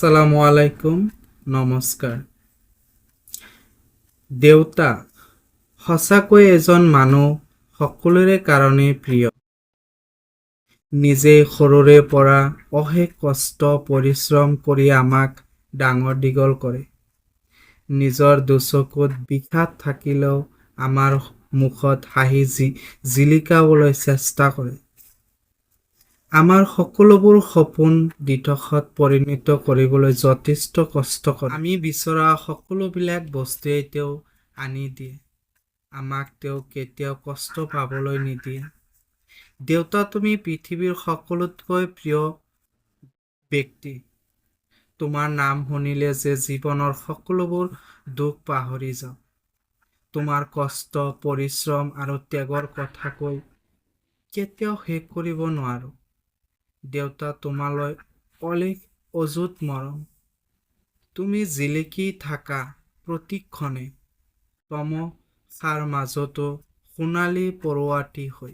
আসসালামু আলাইকুম, নমস্কাৰ। দেউতা সঁচাকৈ এজন মানুহ সকলোৰে কাৰণেই প্ৰিয়। নিজেই সৰুৰে পৰা অশেষ কষ্ট পৰিশ্ৰম কৰি আমাক ডাঙৰ দীঘল কৰে। নিজৰ দুচকুত বিষাদ থাকিলেও আমাৰ মুখত হাঁহি জিলিকাবলৈ চেষ্টা কৰে। আমাৰ সকলোবোৰ সপোন দিঠকত পৰিণত কৰিবলৈ যথেষ্ট কষ্ট কৰে। আমি বিচৰা সকলোবিলাক বস্তুৱেই তেওঁ আনি দিয়ে। আমাক তেওঁ কেতিয়াও কষ্ট পাবলৈ নিদিয়ে। দেউতা, তুমি পৃথিৱীৰ সকলোতকৈ প্ৰিয় ব্যক্তি। তোমাৰ নাম শুনিলে যে জীৱনৰ সকলোবোৰ দুখ পাহৰি যাওঁ। তোমাৰ কষ্ট, পৰিশ্ৰম আৰু ত্যাগৰ কথা কৈ কেতিয়াও শেষ কৰিব নোৱাৰো। দেউতা, তোমালৈ অলেখ অযুত মৰম। তুমি জিলিকি থাকা প্ৰতিক্ষণে, তমসাৰ মাজতো সোণালী পৰুৱাটি হৈ।